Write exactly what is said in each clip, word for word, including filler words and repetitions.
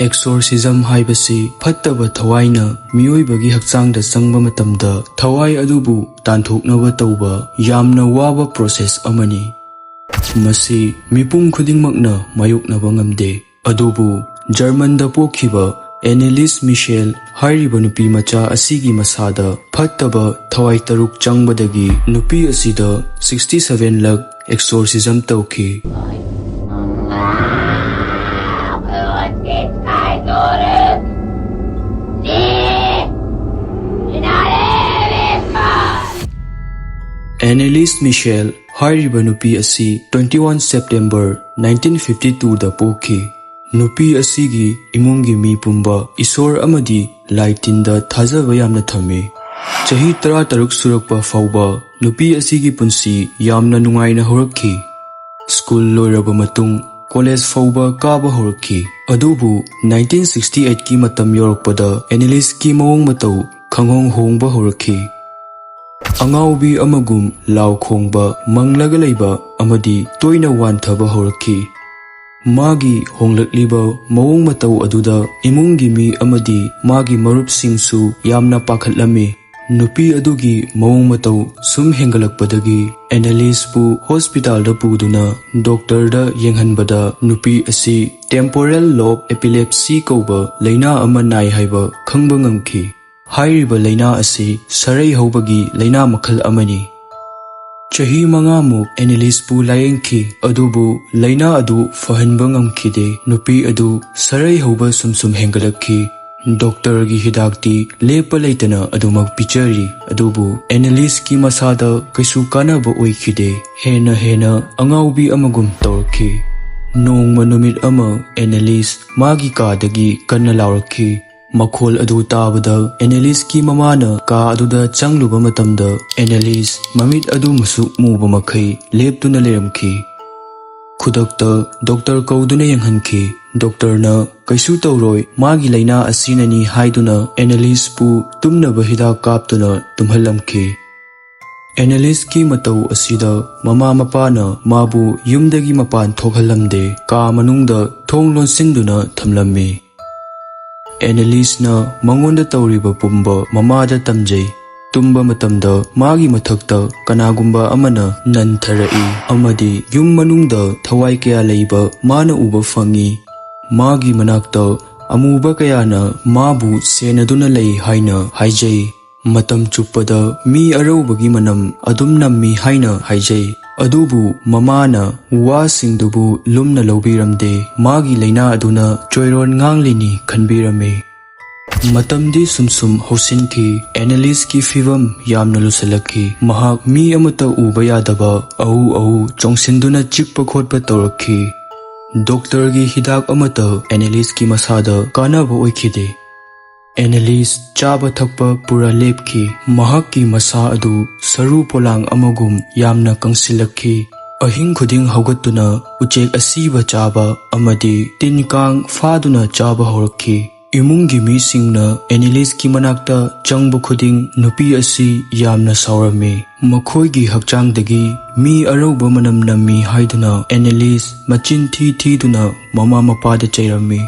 ꯑꯦꯛꯁꯣꯔꯁꯤꯖꯝ ꯍꯥꯏꯕꯁꯤ ꯐꯠꯇꯕ ꯊꯋꯥꯏꯅ ꯃꯤꯑꯣꯏꯕꯒꯤ ꯍꯛꯆꯥꯡꯗ ꯆꯪꯕ ꯃꯇꯝꯗ ꯊꯋꯥꯏ ꯑꯗꯨꯕꯨ ꯇꯥꯟꯊꯣꯛꯅꯕ ꯇꯧꯕ ꯌꯥꯝꯅ ꯋꯥꯕ ꯄ꯭ꯔꯣꯁꯦꯁ ꯑꯃꯅꯤ꯫ ꯃꯁꯤ ꯃꯤꯄꯨꯝ ꯈꯨꯗꯤꯡꯃꯛꯅ ꯃꯥꯌꯣꯛꯅꯕ ꯉꯝꯗꯦ꯫ ꯑꯗꯨꯕꯨ ꯖꯔꯃꯟꯗ ꯄꯣꯛꯈꯤꯕ ꯑꯦꯅꯦꯂꯤꯁ ꯃꯤꯁꯦꯜ ꯍꯥꯏꯔꯤꯕ ꯅꯨꯄꯤ ꯃꯆꯥ ꯑꯁꯤꯒꯤ ꯃꯁꯥꯗ ꯐꯠꯇꯕ ꯊꯋꯥꯏ ꯇꯔꯨꯛ ꯆꯪꯕꯗꯒꯤ ꯅꯨꯄꯤ ꯑꯁꯤꯗ sixty seven ꯂꯛ ꯑꯦꯛꯁꯣꯔꯁꯤꯖꯝ ꯇꯧꯈꯤ꯫ ꯑꯦꯅꯦꯂꯤꯁ ꯃꯤꯁꯦꯜ ꯍꯥꯏꯔꯤꯕ ꯅꯨꯄꯤ ꯑꯁꯤ twenty one September nineteen fifty twoꯗ ꯄꯣꯛꯈꯤ꯫ ꯅꯨꯄꯤ ꯑꯁꯤꯒꯤ ꯏꯃꯨꯡꯒꯤ ꯃꯤ ꯄꯨꯝꯕ ꯏꯁꯣꯔ ꯑꯃꯗꯤ ꯂꯥꯏ ꯇꯤꯟꯗ ꯊꯥꯖꯕ ꯌꯥꯝꯅ ꯊꯝꯃꯤ꯫ ꯆꯍꯤ ꯇꯔꯥꯇꯔꯨꯛ ꯁꯨꯔꯛꯄ ꯐꯥꯎꯕ ꯅꯨꯄꯤ ꯑꯁꯤꯒꯤ ꯄꯨꯟꯁꯤ ꯌꯥꯝꯅ ꯅꯨꯡꯉꯥꯏꯅ ꯍꯧꯔꯛꯈꯤ꯫ ꯁ꯭ꯀꯨꯜ ꯂꯣꯏꯔꯕ ꯃꯇꯨꯡ ꯀꯣꯂꯦꯖ ꯐꯥꯎꯕ ꯀꯥꯕ ꯍꯧꯔꯛꯈꯤ꯫ ꯑꯗꯨꯕꯨ nineteen sixty eight ꯀꯤ ꯃꯇꯝ ꯌꯧꯔꯛꯄꯗ ꯑꯦꯅꯦꯂꯤꯁꯀꯤ ꯃꯑꯣꯡ ꯃꯇꯧ ꯈꯪꯍꯣꯡ ꯍꯣꯡꯕ ꯍꯧꯔꯛꯈꯤ꯫ ꯑꯉꯥꯎꯕꯤ ꯑꯃꯒꯨꯝ ꯂꯥꯎ ꯈꯣꯡꯕ, ꯃꯪꯂꯒ ꯂꯩꯕ ꯑꯃꯗꯤ ꯇꯣꯏꯅ ꯋꯥꯟꯊꯕ ꯍꯧꯔꯛꯈꯤ꯫ ꯃꯥꯒꯤ ꯍꯣꯡꯂꯛꯂꯤꯕ ꯃꯑꯣꯡ ꯃꯇꯧ ꯑꯗꯨꯗ ꯏꯃꯨꯡꯒꯤ ꯃꯤ ꯑꯃꯗꯤ ꯃꯥꯒꯤ ꯃꯔꯨꯞꯁꯤꯡꯁꯨ ꯌꯥꯝꯅ ꯄꯥꯈꯠꯂꯝꯃꯤ꯫ ꯅꯨꯄꯤ ꯑꯗꯨꯒꯤ ꯃꯑꯣꯡ ꯃꯇꯧ ꯁꯨꯝ ꯍꯦꯟꯒꯠꯂꯛꯄꯗꯒꯤ ꯑꯦꯅꯥꯂꯤꯁꯄꯨ ꯍꯣꯁꯄꯤꯇꯥꯜꯗ ꯄꯨꯗꯨꯅ ꯗꯣꯛꯇꯔꯗ ꯌꯦꯡꯍꯟꯕꯗ ꯅꯨꯄꯤ ꯑꯁꯤ temporal lobe epilepsy ꯀꯧꯕ ꯂꯩꯅꯥ ꯑꯃ ꯅꯥꯏ ꯍꯥꯏꯕ ꯈꯪꯕ ꯉꯝꯈꯤ꯫ ꯍꯥꯏꯔꯤꯕ ꯂꯩꯅꯥ ꯑꯁꯤ ꯁꯔꯩ ꯍꯧꯕꯒꯤ ꯂꯩꯅꯥ ꯃꯈꯜ ꯑꯃꯅꯤ꯫ ꯆꯍꯤ ꯃꯉꯥꯃꯨꯛ ꯑꯦꯅꯥꯂꯤꯁꯄꯨ ꯂꯥꯌꯦꯡꯈꯤ, ꯑꯗꯨꯕꯨ ꯂꯩꯅꯥ ꯑꯗꯨ ꯐꯍꯟꯕ ꯉꯝꯈꯤꯗꯦ꯫ ꯅꯨꯄꯤ ꯑꯗꯨ ꯁꯔꯩ ꯍꯧꯕ ꯁꯨꯝ ꯁꯨꯝ ꯍꯦꯟꯒꯠꯂꯛꯈꯤ꯫ ꯗꯣꯛꯇꯔꯒꯤ ꯍꯤꯗꯥꯛꯇꯤ ꯂꯦꯞꯄ ꯂꯩꯇꯅ ꯑꯗꯨꯃꯛ ꯄꯤꯖꯔꯤ, ꯑꯗꯨꯕꯨ ꯑꯦꯅꯥꯂꯤꯁꯀꯤ ꯃꯁꯥꯗ ꯀꯩꯁꯨ ꯀꯥꯟꯅꯕ ꯑꯣꯏꯈꯤꯗꯦ꯫ ꯍꯦꯟꯅ ꯍꯦꯟꯅ ꯑꯉꯥꯎꯕꯤ ꯑꯃꯒꯨꯝ ꯇꯧꯔꯛꯈꯤ꯫ ꯅꯣꯡꯃ ꯅꯨꯃꯤꯠ ꯑꯃ ꯑꯦꯅꯥꯂꯤꯁ ꯃꯥꯒꯤ ꯀꯥꯗꯒꯤ ꯀꯟꯅ ꯂꯥꯎꯔꯛꯈꯤ꯫ ꯃꯈꯣꯜ ꯑꯗꯨ ꯇꯥꯕꯗ ꯑꯦꯅꯥꯂꯤꯁꯀꯤ ꯃꯃꯥꯅ ꯀꯥ ꯑꯗꯨꯗ ꯆꯪꯂꯨꯕ ꯃꯇꯝꯗ ꯑꯦꯅꯥꯂꯤꯁ ꯃꯃꯤꯠ ꯑꯗꯨ ꯃꯨꯁꯨꯛ ꯃꯨꯕ ꯃꯈꯩ ꯂꯦꯞꯇꯨꯅ ꯂꯩꯔꯝꯈꯤ꯫ ꯈꯨꯗꯛꯇ ꯗꯣꯛꯇꯔ ꯀꯧꯗꯨꯅ ꯌꯦꯡꯍꯟꯈꯤ꯫ ꯗꯣꯛꯇꯔꯅ "ꯀꯩꯁꯨ ꯇꯧꯔꯣꯏ, ꯃꯥꯒꯤ ꯂꯥꯏꯅꯥ ꯑꯁꯤꯅꯅꯤ" ꯍꯥꯏꯗꯨꯅ ꯑꯦꯅꯥꯂꯤꯁꯄꯨ ꯇꯨꯝꯅꯕ ꯍꯤꯗꯥꯛ ꯀꯥꯞꯇꯨꯅ ꯇꯨꯝꯍꯜꯂꯝꯈꯤ꯫ ꯑꯦꯅꯥꯂꯤꯁꯀꯤ ꯃꯇꯧ ꯑꯁꯤꯗ ꯃꯃꯥ ꯃꯄꯥꯅ ꯃꯥꯕꯨ ꯌꯨꯝꯗꯒꯤ ꯃꯄꯥꯟ ꯊꯣꯛꯍꯜꯂꯝꯗꯦ, ꯀꯥ ꯃꯅꯨꯡꯗ ꯊꯣꯡ ꯂꯣꯟꯁꯤꯟꯗꯨꯅ ꯊꯝꯂꯝꯃꯤ꯫ ꯑꯦꯅꯥꯂꯤꯁꯅ ꯃꯉꯣꯟꯗ ꯇꯧꯔꯤꯕ ꯄꯨꯝꯕ ꯃꯃꯥꯗ ꯇꯝꯖꯩ꯫ ꯇꯨꯝꯕ ꯃꯇꯝꯗ ꯃꯥꯒꯤ ꯃꯊꯛꯇ ꯀꯅꯥꯒꯨꯝꯕ ꯑꯃꯅ ꯅꯟꯊꯔꯛꯏ ꯑꯃꯗꯤ ꯌꯨꯝ ꯃꯅꯨꯡꯗ ꯊꯋꯥꯏ ꯀꯌꯥ ꯂꯩꯕ ꯃꯥꯅ ꯎꯕ ꯐꯪꯏ꯫ ꯃꯥꯒꯤ ꯃꯅꯥꯛꯇ ꯑꯃꯨꯕ ꯀꯌꯥꯅ ꯃꯥꯕꯨ ꯁꯦꯟꯅꯗꯨꯅ ꯂꯩ ꯍꯥꯏꯅ ꯍꯥꯏꯖꯩ꯫ ꯃꯇꯝ ꯆꯨꯞꯄꯗ ꯃꯤ ꯑꯔꯧꯕꯒꯤ ꯃꯅꯝ ꯑꯗꯨꯝ ꯅꯝꯃꯤ ꯍꯥꯏꯅ ꯍꯥꯏꯖꯩ꯫ ꯑꯗꯨꯕꯨ ꯃꯃꯥꯅ ꯋꯥꯁꯤꯡꯗꯨꯕꯨ ꯂꯨꯝꯅ ꯂꯧꯕꯤꯔꯝꯗꯦ꯫ ꯃꯥꯒꯤ ꯂꯥꯏꯅꯥ ꯑꯗꯨꯅ ꯆꯣꯏꯔꯣꯟ ꯉꯥꯡꯂꯤꯅꯤ ꯈꯟꯕꯤꯔꯝꯃꯤ꯫ ꯃꯇꯝꯗꯤ ꯁꯨꯝ ꯁꯨꯝ ꯍꯧꯁꯤꯟꯈꯤ꯫ ꯑꯦꯅꯥꯂꯤꯁꯀꯤ ꯐꯤꯕꯝ ꯌꯥꯝꯅ ꯂꯨꯁꯜꯂꯛꯈꯤ꯫ ꯃꯍꯥꯛ ꯃꯤ ꯑꯃꯠꯇ ꯎꯕ ꯌꯥꯗꯕ ꯑꯍꯨ ꯑꯍꯨ ꯆꯣꯡꯁꯤꯟꯗꯨꯅ ꯆꯤꯛꯄ ꯈꯣꯠꯄ ꯇꯧꯔꯛꯈꯤ꯫ ꯗꯣꯛꯇꯔꯒꯤ ꯍꯤꯗꯥꯛ ꯑꯃꯠꯇ ꯑꯦꯅꯥꯂꯤꯁꯀꯤ ꯃꯁꯥꯗ ꯀꯥꯟꯅꯕ ꯑꯣꯏꯈꯤꯗꯦ꯫ ꯑꯦꯅꯥꯂꯤꯁ ꯆꯥꯕ ꯊꯛꯄ ꯄꯨꯔꯥ ꯂꯦꯞꯈꯤ꯫ ꯃꯍꯥꯛꯀꯤ ꯃꯁꯥ ꯑꯗꯨ ꯁꯔꯨ ꯄꯣꯂꯥꯡ ꯑꯃꯒꯨꯝ ꯌꯥꯝꯅ ꯀꯪꯁꯤꯜꯂꯛꯈꯤ꯫ ꯑꯍꯤꯡ ꯈꯨꯗꯤꯡ ꯍꯧꯒꯠꯇꯨꯅ ꯎꯆꯦꯛ ꯑꯁꯤꯕ ꯆꯥꯕ ꯑꯃꯗꯤ ꯇꯤꯟ ꯀꯥꯡ ꯐꯥꯗꯨꯅ ꯆꯥꯕ ꯍꯧꯔꯛꯈꯤ꯫ ꯏꯃꯨꯡꯒꯤ ꯃꯤꯁꯤꯡꯅ ꯑꯦꯅꯥꯂꯤꯁꯀꯤ ꯃꯅꯥꯛꯇ ꯆꯪꯕ ꯈꯨꯗꯤꯡ ꯅꯨꯄꯤ ꯑꯁꯤ ꯌꯥꯝꯅ ꯁꯥꯎꯔꯝꯃꯤ꯫ ꯃꯈꯣꯏꯒꯤ ꯍꯛꯆꯥꯡꯗꯒꯤ ꯃꯤ ꯑꯔꯧꯕ ꯃꯅꯝ ꯅꯝꯃꯤ ꯍꯥꯏꯗꯨꯅ ꯑꯦꯅꯥꯂꯤꯁ ꯃꯆꯤꯟ ꯊꯤ ꯊꯤꯗꯨꯅ ꯃꯃꯥ ꯃꯄꯥꯗ ꯆꯩꯔꯝꯃꯤ꯫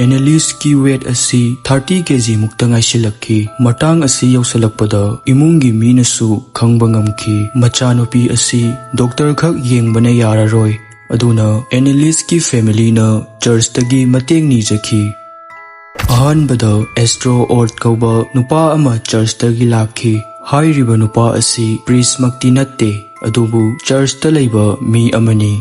ꯑꯦꯅꯥꯂꯤꯁꯀꯤ ꯋꯦꯠ ꯑꯁꯤ ꯊꯥꯔꯇꯤ ꯀꯦꯖꯤ ꯃꯨꯛꯇ ꯉꯥꯏꯁꯤꯜꯂꯛꯈꯤ꯫ ꯃꯇꯥꯡ ꯑꯁꯤ ꯌꯧꯁꯤꯜꯂꯛꯄꯗ ꯏꯃꯨꯡꯒꯤ ꯃꯤꯅꯁꯨ ꯈꯪꯕ ꯉꯝꯈꯤ꯫ ꯃꯆꯥꯅꯨꯄꯤ ꯑꯁꯤ ꯗꯣꯛꯇꯔ ꯈꯛ ꯌꯦꯡꯕꯅ ꯌꯥꯔꯔꯣꯏ꯫ ꯑꯗꯨꯅ ꯑꯦꯅꯥꯂꯤꯁꯀꯤ ꯐꯦꯃꯤꯂꯤꯅ ꯆꯔꯆꯇꯒꯤ ꯃꯇꯦꯡ ꯅꯤꯖꯈꯤ꯫ ꯑꯍꯥꯟꯕꯗ ꯑꯦꯁꯇ꯭ꯔꯣ ꯑꯣꯔꯠ ꯀꯧꯕ ꯅꯨꯄꯥ ꯑꯃ ꯆꯔꯆꯇꯒꯤ ꯂꯥꯛꯈꯤ꯫ ꯍꯥꯏꯔꯤꯕ ꯅꯨꯄꯥ ꯑꯁꯤ ꯄ꯭ꯔꯤꯁꯃꯛꯇꯤ ꯅꯠꯇꯦ, ꯑꯗꯨꯕꯨ ꯆꯔꯆꯇ ꯂꯩꯕ ꯃꯤ ꯑꯃꯅꯤ꯫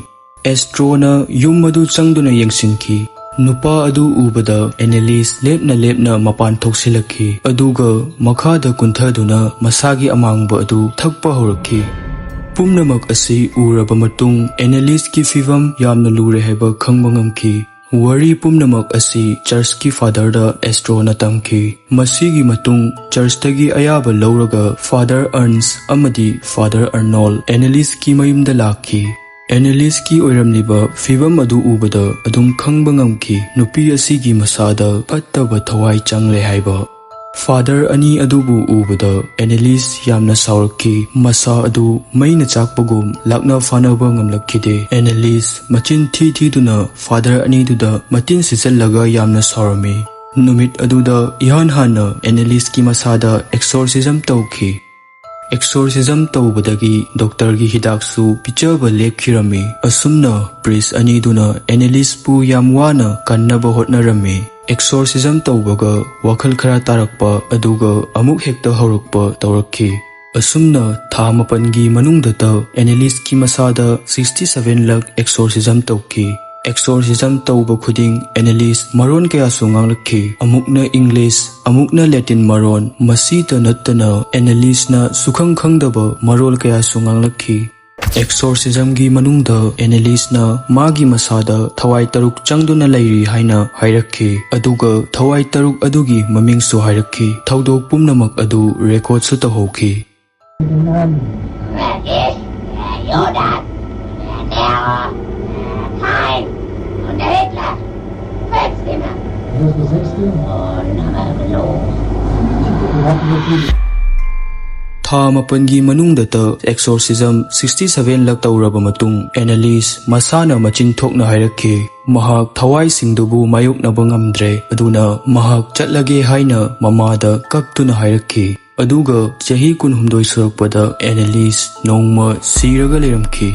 ꯑꯦꯁꯇ꯭ꯔꯣꯅ ꯌꯨꯝ ꯑꯗꯨ ꯆꯪꯗꯨꯅ ꯌꯦꯡꯁꯤꯟꯈꯤ꯫ ꯅꯨꯄꯥ ꯑꯗꯨ ꯎꯕꯗ ꯑꯦꯅꯥꯂꯤꯁ ꯂꯦꯞꯅ ꯂꯦꯞꯅ ꯃꯄꯥꯟ ꯊꯣꯛꯁꯤꯜꯂꯛꯈꯤ, ꯑꯗꯨꯒ ꯃꯈꯥꯗ ꯀꯨꯟꯊꯗꯨꯅ ꯃꯁꯥꯒꯤ ꯑꯃꯥꯡꯕ ꯑꯗꯨ ꯊꯛꯄ ꯍꯧꯔꯛꯈꯤ꯫ ꯄꯨꯝꯅꯃꯛ ꯑꯁꯤ ꯎꯔꯕ ꯃꯇꯨꯡ ꯑꯦꯅꯥꯂꯤꯁꯀꯤ ꯐꯤꯚꯝ ꯌꯥꯝꯅ ꯂꯨꯔꯦ ꯍꯥꯏꯕ ꯈꯪꯕ ꯉꯝꯈꯤ꯫ ꯋꯥꯔꯤ ꯄꯨꯝꯅꯃꯛ ꯑꯁꯤ ꯆꯔꯆꯀꯤ ꯐꯥꯗꯔꯗ ꯑꯦꯁꯇ꯭ꯔꯣꯅ ꯇꯝꯈꯤ꯫ ꯃꯁꯤꯒꯤ ꯃꯇꯨꯡ ꯆꯔꯆꯇꯒꯤ ꯑꯌꯥꯕ ꯂꯧꯔꯒ ꯐꯥꯗꯔ ꯑꯔꯟꯁ ꯑꯃꯗꯤ ꯐꯥꯗꯔ ꯑꯔꯅꯣꯜ ꯑꯦꯅꯥꯂꯤꯁꯀꯤ ꯃꯌꯨꯝꯗ ꯂꯥꯛꯈꯤ꯫ ꯑꯦꯅꯥꯂꯤꯁꯀꯤ ꯑꯣꯏꯔꯝꯂꯤꯕ ꯐꯤꯚꯝ ꯑꯗꯨ ꯎꯕꯗ ꯑꯗꯨꯝ ꯈꯪꯕ ꯉꯝꯈꯤ, ꯅꯨꯄꯤ ꯑꯁꯤꯒꯤ ꯃꯁꯥꯗ ꯐꯠꯇꯕ ꯊꯋꯥꯏ ꯆꯪꯂꯦ ꯍꯥꯏꯕ꯫ ꯐꯥꯗꯔ ꯑꯅꯤ ꯑꯗꯨꯕꯨ ꯎꯕꯗ ꯑꯦꯅꯥꯂꯤꯁ ꯌꯥꯝꯅ ꯁꯥꯎꯔꯛꯈꯤ꯫ ꯃꯁꯥ ꯑꯗꯨ ꯃꯩꯅ ꯆꯥꯛꯄꯒꯨꯝ ꯂꯥꯛꯅ ꯐꯥꯅꯕ ꯉꯝꯂꯛꯈꯤꯗꯦ꯫ ꯑꯦꯅꯥꯂꯤꯁ ꯃꯆꯤꯟ ꯊꯤ ꯊꯤꯗꯨꯅ ꯐꯥꯗꯔ ꯑꯅꯤꯗꯨꯗ ꯃꯇꯤꯟ ꯁꯤꯠꯆꯜꯂꯒ ꯌꯥꯝꯅ ꯁꯥꯎꯔꯝꯃꯤ꯫ ꯅꯨꯃꯤꯠ ꯑꯗꯨꯗ ꯏꯍꯥꯟ ꯍꯥꯟꯅ ꯑꯦꯅꯥꯂꯤꯁꯀꯤ ꯃꯁꯥꯗ ꯑꯦꯛꯁꯣꯔꯁꯤꯖꯝ ꯇꯧꯈꯤ꯫ ꯑꯦꯛꯁꯣꯔꯁꯤꯖꯝ ꯇꯧꯕꯗꯒꯤ ꯗꯣꯛꯇꯔꯒꯤ ꯍꯤꯗꯥꯛꯁꯨ ꯄꯤꯖꯕ ꯂꯦꯞꯈꯤꯔꯝꯃꯤ꯫ ꯑꯁꯨꯝꯅ ꯄ꯭ꯔꯤꯁ ꯑꯅꯤꯗꯨꯅ ꯑꯦꯅꯥꯂꯤꯁꯄꯨ ꯌꯥꯝ ꯋꯥꯅ ꯀꯟꯅꯕ ꯍꯣꯠꯅꯔꯝꯃꯤ꯫ ꯑꯦꯛꯁꯣꯔꯁꯤꯖꯝ ꯇꯧꯕꯒ ꯋꯥꯈꯜ ꯈꯔ ꯇꯥꯔꯛꯄ, ꯑꯗꯨꯒ ꯑꯃꯨꯛ ꯍꯦꯛꯇ ꯍꯧꯔꯛꯄ ꯇꯧꯔꯛꯈꯤ꯫ ꯑꯁꯨꯝꯅ ꯊꯥ ꯃꯥꯄꯟꯒꯤ ꯃꯅꯨꯡꯗꯇ ꯑꯦꯅꯥꯂꯤꯁꯀꯤ ꯃꯁꯥꯗ sixty seven ꯂꯛ ꯑꯦꯛꯁꯣꯔꯁꯤꯖꯝ ꯇꯧꯈꯤ꯫ ꯑꯦꯛꯁꯣꯔꯁꯤꯖꯝ ꯇꯧꯕ ꯈꯨꯗꯤꯡ ꯑꯦꯅꯥꯂꯤꯁ ꯃꯔꯣꯟ ꯀꯌꯥꯁꯨ ꯉꯥꯡꯂꯛꯈꯤ꯫ ꯑꯃꯨꯛꯅ ꯏꯪꯂꯤꯁ, ꯑꯃꯨꯛꯅ ꯂꯦꯇꯤꯟ ꯃꯔꯣꯟ, ꯃꯁꯤꯇ ꯅꯠꯇꯅ ꯑꯦꯅꯥꯂꯤꯁꯅ ꯁꯨꯈꯪ ꯈꯪꯗꯕ ꯃꯔꯣꯜ ꯀꯌꯥꯁꯨ ꯉꯥꯡꯂꯛꯈꯤ꯫ ꯑꯦꯛꯁꯣꯔꯁꯤꯖꯝꯒꯤ ꯃꯅꯨꯡꯗ ꯑꯦꯅꯥꯂꯤꯁꯅ ꯃꯥꯒꯤ ꯃꯁꯥꯗ ꯊꯋꯥꯏ ꯇꯔꯨꯛ ꯆꯪꯗꯨꯅ ꯂꯩꯔꯤ ꯍꯥꯏꯅ ꯍꯥꯏꯔꯛꯈꯤ, ꯑꯗꯨꯒ ꯊꯋꯥꯏ ꯇꯔꯨꯛ ꯑꯗꯨꯒꯤ ꯃꯃꯤꯡꯁꯨ ꯍꯥꯏꯔꯛꯈꯤ꯫ ꯊꯧꯗꯣꯛ ꯄꯨꯝꯅꯃꯛ ꯑꯗꯨ ꯔꯦꯀꯣꯔꯗꯁꯨ ꯇꯧꯍꯧꯈꯤ꯫ Regis, Judas, Nero, Kain und Hitler. Sechzehner. Das war sechzehn? Und haben wir gelogen. Wir hatten so viele. ꯊꯥ ꯃꯥꯄꯟꯒꯤ ꯃꯅꯨꯡꯗꯇ ꯑꯦꯛꯁꯣꯔꯁꯤꯖꯝ sixty seven ꯂꯛ ꯇꯧꯔꯕ ꯃꯇꯨꯡ ꯑꯦꯅꯥꯂꯤꯁ ꯃꯁꯥꯅ ꯃꯆꯤꯟ ꯊꯣꯛꯅ ꯍꯥꯏꯔꯛꯈꯤ, ꯃꯍꯥꯛ ꯊꯋꯥꯏꯁꯤꯡꯗꯨꯕꯨ ꯃꯥꯌꯣꯛꯅꯕ ꯉꯝꯗ꯭ꯔꯦ, ꯑꯗꯨꯅ ꯃꯍꯥꯛ ꯆꯠꯂꯒꯦ ꯍꯥꯏꯅ ꯃꯃꯥꯗ ꯀꯞꯇꯨꯅ ꯍꯥꯏꯔꯛꯈꯤ꯫ ꯑꯗꯨꯒ ꯆꯍꯤ ꯀꯨꯟꯍꯨꯝꯗꯣꯏ ꯁꯨꯔꯛꯄꯗ ꯑꯦꯅꯥꯂꯤꯁ ꯅꯣꯡꯃ ꯁꯤꯔꯒ ꯂꯩꯔꯝꯈꯤ꯫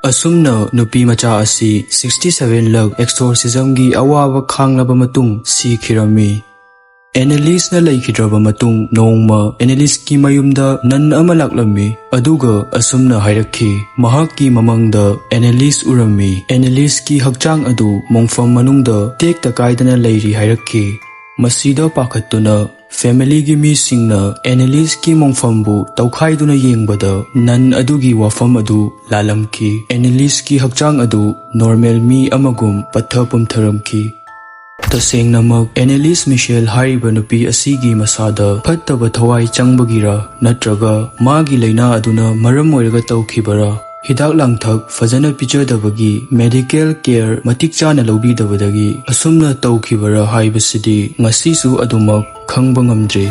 ꯑꯁꯨꯝꯅ ꯅꯨꯄꯤ ꯃꯆꯥ ꯑꯁꯤ sixty seven ꯂꯛ ꯑꯦꯛꯁꯣꯔꯁꯤꯖꯝꯒꯤ ꯑꯋꯥꯕ ꯈꯥꯡꯂꯕ ꯃꯇꯨꯡ ꯁꯤꯈꯤꯔꯝꯃꯤ꯫ ꯑꯦꯅꯥꯂꯤꯁꯅ ꯂꯩꯈꯤꯗ꯭ꯔꯕ ꯃꯇꯨꯡ ꯅꯣꯡꯃ ꯑꯦꯅꯥꯂꯤꯁꯀꯤ ꯃꯌꯨꯝꯗ ꯅꯟ ꯑꯃ ꯂꯥꯛꯂꯝꯃꯤ, ꯑꯗꯨꯒ ꯑꯁꯨꯝꯅ ꯍꯥꯏꯔꯛꯈꯤ, ꯃꯍꯥꯛꯀꯤ ꯃꯃꯪꯗ ꯑꯦꯅꯥꯂꯤꯁ ꯎꯔꯝꯃꯤ꯫ ꯑꯦꯅꯥꯂꯤꯁꯀꯤ ꯍꯛꯆꯥꯡ ꯑꯗꯨ ꯃꯣꯡꯐꯝ ꯃꯅꯨꯡꯗ ꯇꯦꯛꯇ ꯀꯥꯏꯗꯅ ꯂꯩꯔꯤ ꯍꯥꯏꯔꯛꯈꯤ꯫ ꯃꯁꯤꯗ ꯄꯥꯈꯠꯇꯨꯅ ꯐꯦꯃꯤꯂꯤꯒꯤ ꯃꯤꯁꯤꯡꯅ ꯑꯦꯅꯥꯂꯤꯁꯀꯤ ꯃꯣꯡꯐꯝꯕꯨ ꯇꯧꯈꯥꯏꯗꯨꯅ ꯌꯦꯡꯕꯗ ꯅꯟ ꯑꯗꯨꯒꯤ ꯋꯥꯐꯝ ꯑꯗꯨ ꯂꯥꯜꯂꯝꯈꯤ꯫ ꯑꯦꯅꯥꯂꯤꯁꯀꯤ ꯍꯛꯆꯥꯡ ꯑꯗꯨ ꯅꯣꯔꯃꯦꯜ ꯃꯤ ꯑꯃꯒꯨꯝ ꯄꯠꯊ ꯄꯨꯝꯊꯔꯝꯈꯤ꯫ ꯇꯁꯦꯡꯅꯃꯛ ꯑꯦꯅꯥꯂꯤꯁ ꯃꯤꯁꯦꯜ ꯍꯥꯏꯔꯤꯕ ꯅꯨꯄꯤ ꯑꯁꯤꯒꯤ ꯃꯁꯥꯗ ꯐꯠꯇꯕ ꯊꯋꯥꯏ ꯆꯪꯕꯒꯤꯔ ꯅꯠꯇ꯭ꯔꯒ ꯃꯥꯒꯤ ꯂꯥꯏꯅꯥ ꯑꯗꯨꯅ ꯃꯔꯝ ꯑꯣꯏꯔꯒ ꯇꯧꯈꯤꯕꯔꯥ? ꯍꯤꯗꯥꯛ ꯂꯥꯡꯊꯛ ꯐꯖꯅ ꯄꯤꯖꯗꯕꯒꯤ, ꯃꯦꯗꯤꯀꯦꯜ ꯀꯦꯌꯔ ꯃꯇꯤꯛ ꯆꯥꯅ ꯂꯧꯕꯤꯗꯕꯗꯒꯤ ꯑꯁꯨꯝꯅ ꯇꯧꯈꯤꯕꯔꯥ ꯍꯥꯏꯕꯁꯤꯗꯤ ꯉꯁꯤꯁꯨ ꯑꯗꯨꯃꯛ ꯈꯪꯕ ꯉꯝꯗ꯭ꯔꯤ꯫